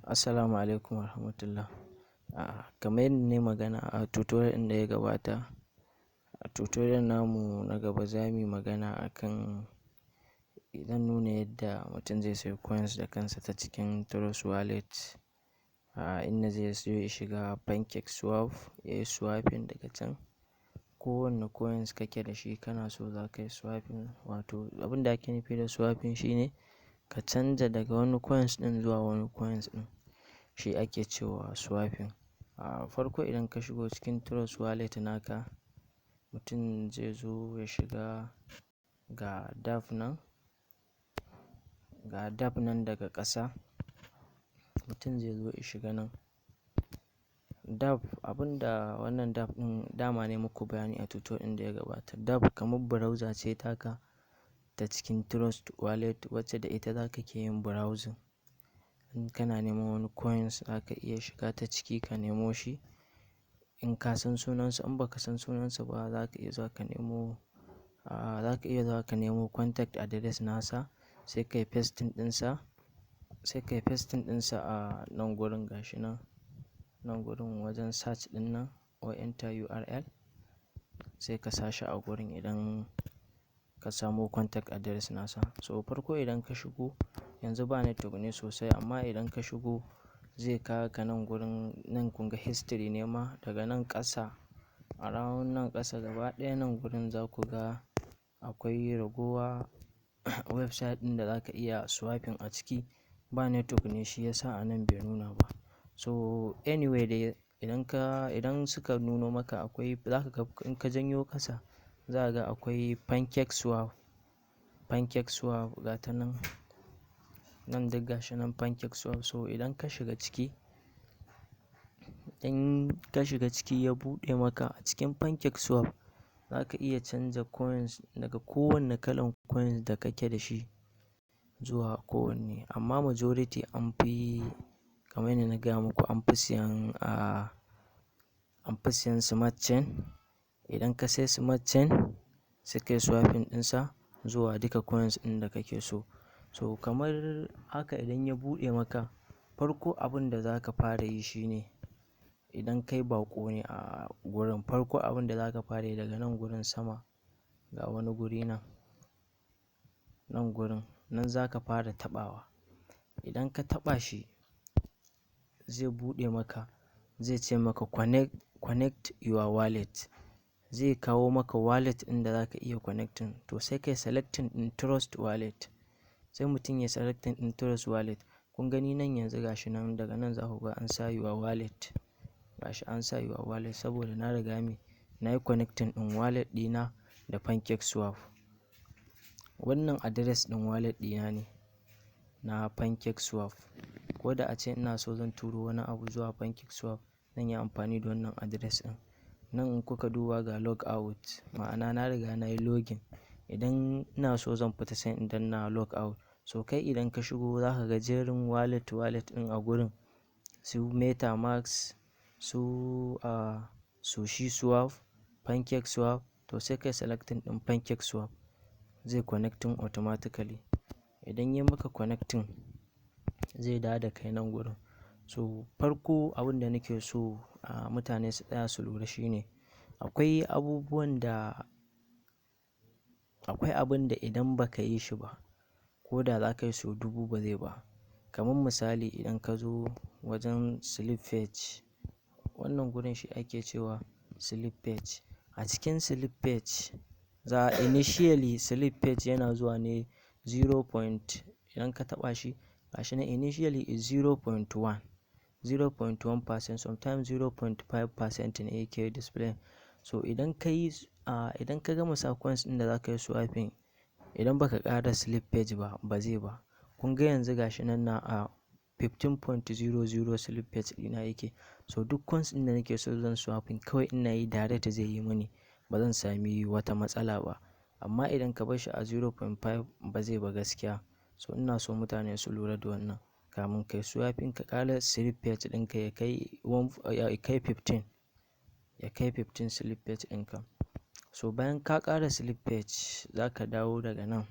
Assalamu alaikum warahmatullah. Kamar yadda na yi magana a tutorial ɗin da ya gabata, a tutorial namu na gaba za mu yi magana akan zan nuna yadda mutum zai sayi coins da kansa ta cikin Trust Wallet. Inda zai zo ya shiga Pancake Swap ya yi swapping daga can. Kowanne coins kake da shi kana so za ka yi swapping, wato abin da ake nufi da swapping shine ka canza daga wani coins ɗin zuwa wani coins ɗin. Shi ake cewa swapping. Farko idan ka shigo cikin Trust Wallet naka, mutum zai zo ya shiga ga dApp nan, ga dApp nan daga ƙasa. Mutum zai zo ya shiga nan. dApp, abin da wannan dApp ɗin dama na yi muku bayani a tutorial ɗin da ya gabata. dApp kamar browser ce taka ta cikin Trust Wallet wacce da ita za ka ke yin browsing. In kana neman wani coins, za ka iya shiga ta ciki ka nemo shi. In ka san sunansa, in ba ka san sunansa ba, za ka iya zuwa ka nemo, za ka iya zuwa ka nemo contact address nasa, sai ka yi pasting ɗinsa, sai ka yi pasting ɗinsa a nan gurin, gashi nan, nan gurin wajen search ɗin nan or enter URL, sai ka sa shi a gurin idan ka samo contact address nasa. So farko idan ka shigo, yanzu ba network ne sosai, amma idan ka shigo zai kawo ka nan gurin. Nan kun ga history ne ma. Daga nan ƙasa, around nan ƙasa gaba ɗaya, nan gurin za ku ga akwai ragowa website ɗin da za ka iya swapping a ciki. Ba network ne, shi yasa a nan bai nuna ba. So anyway dai, idan suka nuno maka akwai, za ka ga in ka janyo ƙasa za ka ga akwai Pancake Swap. Pancake Swap ga ta nan. Nan duk gashi nan Pancake Swap. So idan ka shiga ciki, in ka shiga ciki ya buɗe maka a cikin Pancake Swap, za ka iya canza coins daga kowane kalan coins da kake da shi zuwa kowanne. Amma majority an fi, kamar yadda na gaya muku, an fi siyan Smart Chain. Idan ka sai Smart Chain, sai ka yi swapping ɗinsa zuwa duka coins ɗin da kake so. So kamar haka idan ya buɗe maka, farko abin da za ka fara yi shine, idan kai baƙo ne a gurin, farko abin da za ka fara yi, daga nan gurin sama ga wani guri nan, nan gurin nan za ka fara taɓawa. Idan ka taɓa shi, zai buɗe maka, zai ce maka connect your wallet. Zai kawo maka wallet ɗin da za ka iya connecting. To sai kai selecting ɗin Trust Wallet. Sai mutum ya selecting ɗin Trust Wallet. Kun gani nan yanzu, gashi nan, daga nan za ku ga an sa your wallet. Gashi an sa your wallet saboda na riga me na yi connecting ɗin wallet ɗina da Pancake Swap. Wannan address ɗin wallet ɗina ne na Pancake Swap. Ko da ace ina so zan turo wani abu zuwa Pancake Swap, zan yi amfani da wannan address ɗin. Nan in kuka duba ga log out, ma'ana na riga na yi login. Idan ina so zan fita, sai in danna log out. So kai idan ka shigo, za ka ga jerin wallet wallet ɗin a gurin, su MetaMask, su Sushi Swap, Pancake Swap. To sai kai selecting ɗin Pancake Swap, zai connecting automatically. Idan ya maka connecting, zai dawo da kai nan gurin. So farko abin da nake so mutane su tsaya su lura shine akwai abubuwan da akwai abin da idan ba ka yi shi ba, ko da za ka yi sau 1000 ba zai ba. Kaman misali, idan ka zo wajen slippage, wannan gurin shi ake cewa slippage. A cikin slippage, za initially slippage yana zuwa ne zero point, idan ka taɓa shi, gashi nan, initially is 0.1, 0.1%, sometimes 0.5% ne yake display. So idan ka yi, idan ka gama sa coins ɗin da za ka yi swapping, idan ba ka ƙara slippage ba, ba zai ba. Kun ga yanzu gashi nan na a 15.00 slippage ɗina yake. So duk coins ɗin da nake so zan swapping, kawai ina yi direct zai yi mini, ba zan sami wata matsala ba. Amma idan ka bar shi a 0.5, ba zai ba gaskiya. So ina so mutane su lura da wannan. Kamun kai swapping, ka ƙara slippage ɗinka ya kai one, ya kai 15, ya kai 15 slippage ɗinka. So bayan ka ƙara slippage, za ka dawo daga nan.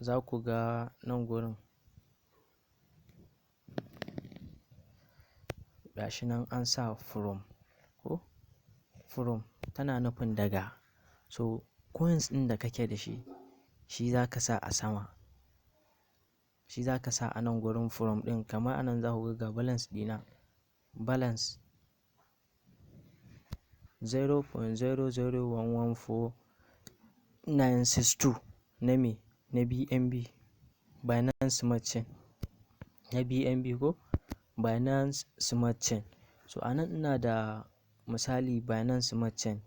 Za ku ga nan gurin. Gashi nan an sa from ko from tana nufin daga. So coins ɗin da kake da shi, shi za ka sa a sama. Shi za ka sa a nan gurin from ɗin. Kamar anan za ku ga balance ɗina. Balance 0.00114962 na me? Na BNB, Binance Smart Chain. Na BNB ko Binance Smart Chain. So a nan ina da misali Binance Smart Chain.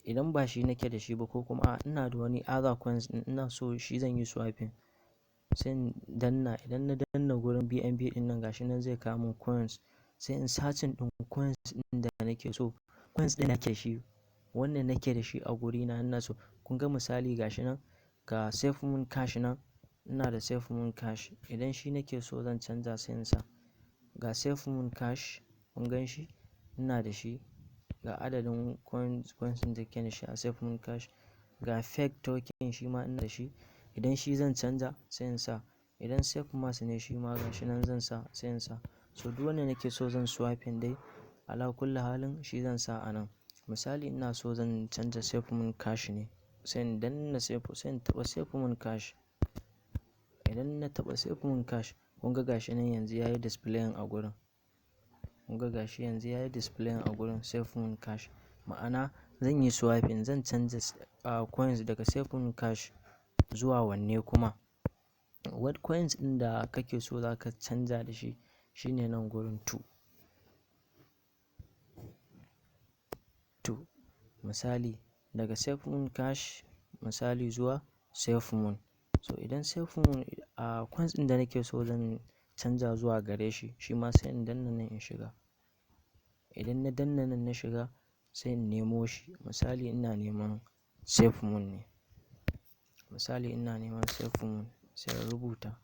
Idan ba shi nake da shi ba ko kuma a'a ina da wani other coins ɗin ina so shi zan yi swapping, sai in danna. Idan na danna gurin BNB ɗin nan, gashi nan zai kawo mun coins. Sai in searching ɗin coins ɗin da nake so. Coins ɗin nake shi, wannan nake da shi a gurina ina so. Kun ga misali gashi nan, ga SafeMoon Cash nan. Ina da SafeMoon Cash. Idan shi nake so zan canza, sai in sa. Ga SafeMoon Cash, kun gan shi? Ina da shi. Ga adadin coins ɗin da ke da shi a SafeMoon Cash. Ga fake token, shi ma ina da shi. Idan shi zan canza, sai in sa. Idan SafeMax ne, shi ma gashi nan zan sa, sai in sa. So duk wanda nake so zan swapping dai ala kulli halin shi zan sa a nan. Misali ina so zan canza SafeMoon Cash ne, sai in danna sai in taɓa SafeMoon Cash. Idan na taɓa SafeMoon Cash, kun ga gashi nan yanzu yayi displaying a gurin. Kun ga gashi yanzu yayi displaying a gurin SafeMoon Cash. Ma'ana zan yi swapping, zan canza coins daga SafeMoon Cash zuwa wanne kuma? What coins ɗin da kake so za ka canza da shi shine nan gurin to. To misali daga SafeMoon Cash misali zuwa SafeMoon. So idan SafeMoon coins ɗin da nake so zan canza zuwa gare shi, shi ma sai in danna nan in shiga. Idan na danna nan na shiga, sai in nemo shi. Misali ina neman SafeMoon ne. Misali ina neman SafeMoon, sai in rubuta.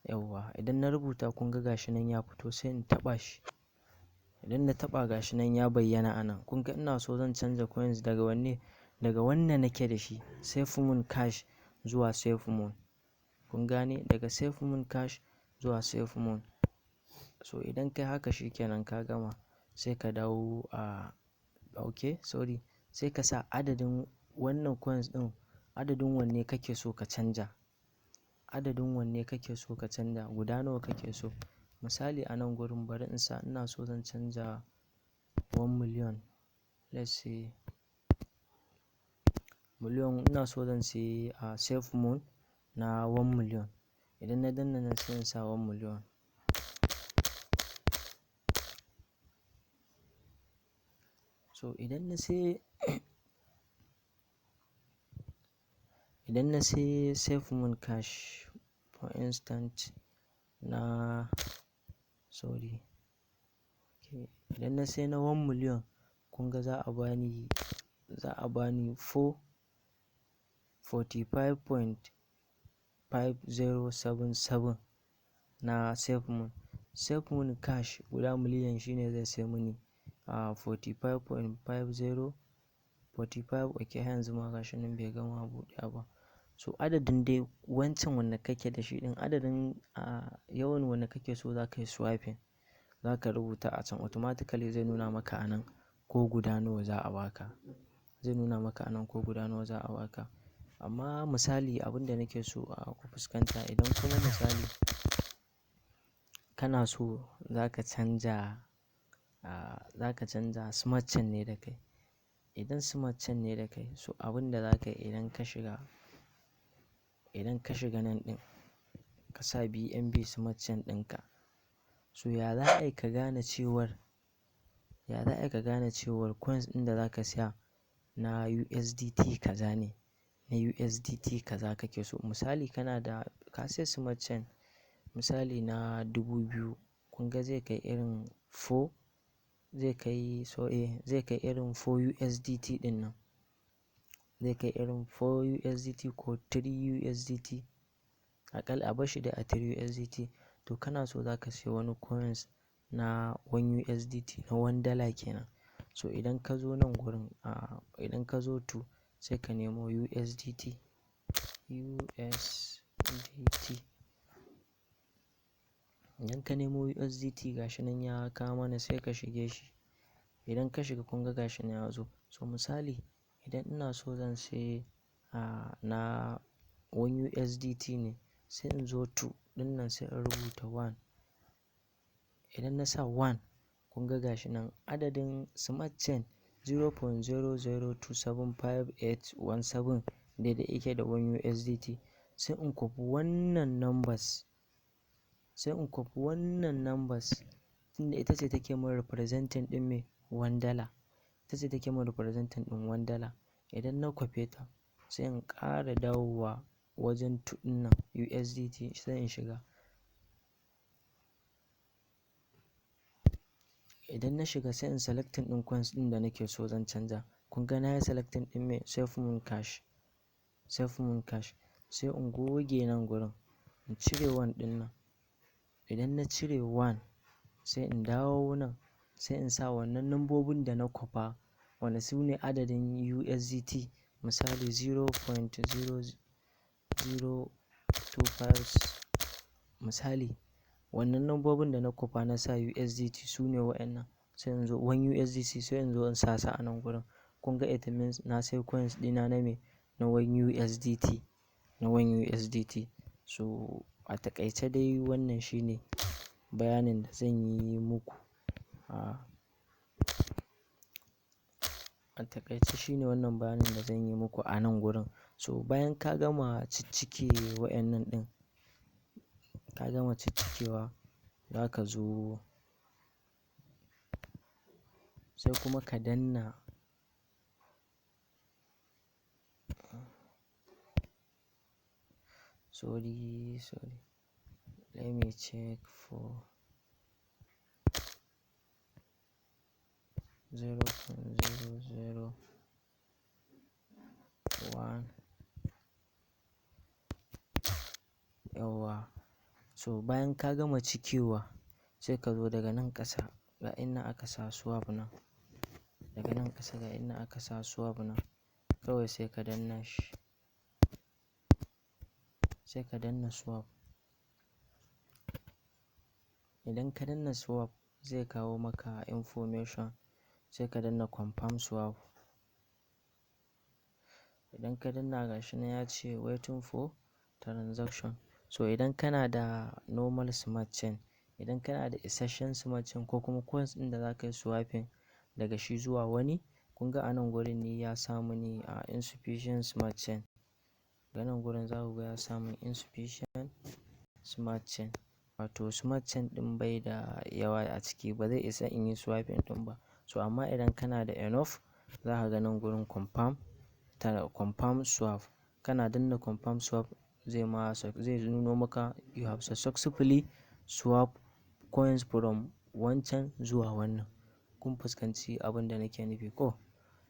Yauwa, idan na rubuta kun ga gashi nan ya fito, sai in taɓa shi. Idan na taɓa, gashi nan ya bayyana a nan. Kun ga ina so zan canza coins daga wanne? Daga wannan nake da shi SafeMoon Cash zuwa SafeMoon. Kun gane? Daga SafeMoon Cash zuwa SafeMoon. So idan kai haka shi kenan ka gama, sai ka dawo a okay sorry, sai ka sa adadin wannan coins ɗin, adadin wanne kake so ka canja. Adadin wanne kake so ka canja, guda nawa kake so. Misali a nan gurin bari in sa ina so zan canza 1 million. Let's say million, ina so zan sayi SafeMoon na 1 million. Idan na danna nan, sai in sa 1 million. So idan na sai SafeMoon Cash for instance na, sorry, okay, idan na sai na 1 million, kun ga za a bani 445.5077 na SafeMoon. SafeMoon Cash guda miliyan shine zai sai mini 45.50 45. Okay, har yanzu ma gashi nan bai gama buɗewa ba. So adadin dai wancan wanda kake da shi ɗin, adadin yawan wanda kake so za ka yi swapping, za ka rubuta a can, automatically zai nuna maka a nan ko guda nawa za a baka. Zai nuna maka a nan ko guda nawa za a baka. Amma misali abin da nake so ku fuskanta, idan kuma misali kana so za ka canza smart chain ne da kai. Idan smart chain ne da kai, so abin da za ka yi idan ka shiga nan ɗin ka sa BNB Smart Chain ɗinka. So ya za a yi ka gane cewar coins ɗin da za ka siya na USDT kaza ne, na USDT kaza kake so. Misali kana da ka sai smart chain misali na 2,000, kun ga zai kai irin four, zai kai so zai kai irin 4 USDT ɗin nan. Zai kai irin 4 USDT ko 3 USDT. Aƙalla a barshi dai a 3 USDT. To kana so za ka siya wani coins na 1 USDT, na $1 kenan. So idan ka zo nan gurin, idan ka zo to sai ka nemo USDT, USDT. Idan ka nemo USDT, gashi nan ya kawo mana, sai ka shige shi. Idan ka shiga, kun ga gashi nan ya zo. So misali idan ina so zan sai na 1 USDT ne, sai in zo to ɗin nan, sai in rubuta 1. Idan na sa 1, kun ga gashi nan adadin smart chain 0.0027517 daidai yake da 1 USDT. Sai in kwafi wannan numbers, sai in kwafi wannan numbers, tunda ita ce take min representing ɗin me? $1. Ita ce take min representing ɗin $1. Idan na kwafe ta, sai in ƙara dawowa wajen to ɗin nan, USDT, sai in shiga. Idan na shiga, sai in selecting ɗin coins ɗin da nake so zan canza. Kun ga na yi selecting ɗin me? SafeMoon Cash. SafeMoon Cash. Sai in goge nan gurin, in cire 1 ɗin nan. Idan na cire 1, sai in dawo nan, sai in sa wannan nambobin da na kwafa, wanda su ne adadin USDT. Misali 0.0025. Misali wannan nambobin da na kwafa na sa USDT su ne wa'annan. Sai in zo 1 USDT, sai in zo in sa su a nan gurin. Kun ga it means na sai coins ɗina na me? Na 1 USDT, na 1 USDT. So a taƙaice dai wannan shine bayanin da zan yi muku. A taƙaice shine wannan bayanin da zan yi muku a nan gurin. So bayan ka gama ciccike wa'annan ɗin, ka gama ciccikewa, za ka zo sai kuma ka danna, sorry, sorry, let me check for 0.001. Yawwa. So bayan ka gama cikewa, sai ka zo daga nan ƙasa, ga inda aka sa swap nan. Daga nan ƙasa ga inda aka sa swap nan, kawai sai ka danna shi, sai ka danna swap. Idan ka danna swap, zai kawo maka information, sai ka danna confirm swap. Idan ka danna, gashi nan ya ce waiting for transaction. So idan kana da normal smart chain, idan kana da isasshen smart chain ko kuma coins ɗin da za ka yi swapping daga shi zuwa wani, kun ga a nan gurin ni ya sa mini a insufficient smart chain. Ga nan gurin za ku ga ya sa mun insufficient smart chain, wato smart chain ɗin bai da yawa a ciki, ba zai isa in yi swapping ɗin ba. So amma idan kana da enough, za ka ga nan gurin confirm, confirm swap. Kana danna confirm swap, zai nuno maka you have successfully swap coins from wancan zuwa wannan. Kun fuskanci abin da nake nufi ko?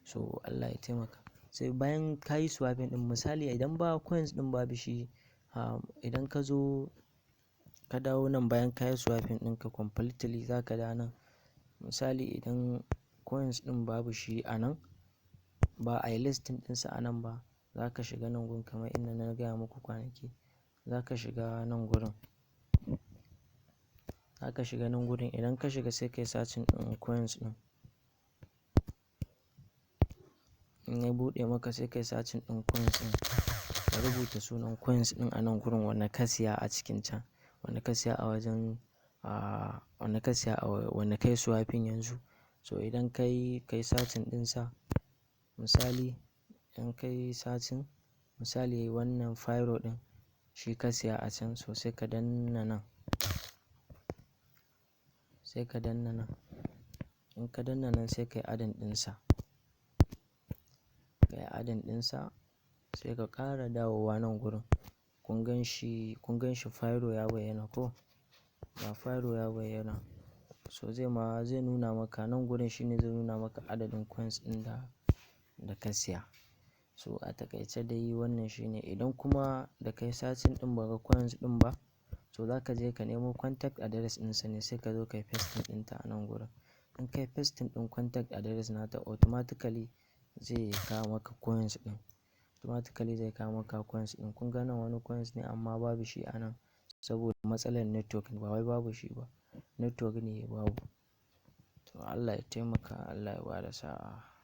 So Allah ya taimaka. Sai bayan ka yi swapping ɗin, misali idan ba coins ɗin babu shi, idan ka zo ka dawo nan, bayan ka yi swapping ɗinka completely, za ka dawo nan. Misali idan coins ɗin babu shi a nan, ba a yi listing ɗinsa a nan ba, za ka shiga nan gun kamar inda na gaya muku kwanaki. Za ka shiga nan gurin, za ka shiga nan gurin. Idan ka shiga, sai ka yi searching ɗin coins ɗin. In ya buɗe maka, sai ka yi searching ɗin coins ɗin, ka rubuta sunan coins ɗin a nan gurin wanda ka siya a cikin can, wanda ka siya a wajen, wanda ka siya a wanda ka yi swapping yanzu. So idan ka yi searching ɗinsa, misali in ka yi searching, misali wannan Firo ɗin shi ka siya a can, so sai ka danna nan, sai ka danna nan. In ka danna nan, sai ka yi adding ɗinsa, ka yi adding ɗinsa, sai ka ƙara dawowa nan gurin. Kun gan shi, kun gan shi, Firo ya bayyana ko? Ga Firo ya bayyana. So zai nuna maka nan gurin, shine zai nuna maka adadin coins ɗin da ka siya. So a taƙaice dai wannan shine. Idan kuma da kai searching ɗin ba ga coins ɗin ba, so za ka je ka nemo contact address ɗinsa ne, sai ka zo ka yi pasting ɗinta a nan gurin. In ka yi pasting ɗin contact address nata, automatically zai kawo maka coins ɗin. Automatically zai kawo maka coins ɗin. Kun ga nan wani coins ne, amma babu shi a nan saboda matsalar network. Ba wai babu shi ba, network ne babu. To, Allah ya taimaka, Allah ya bada sa'a.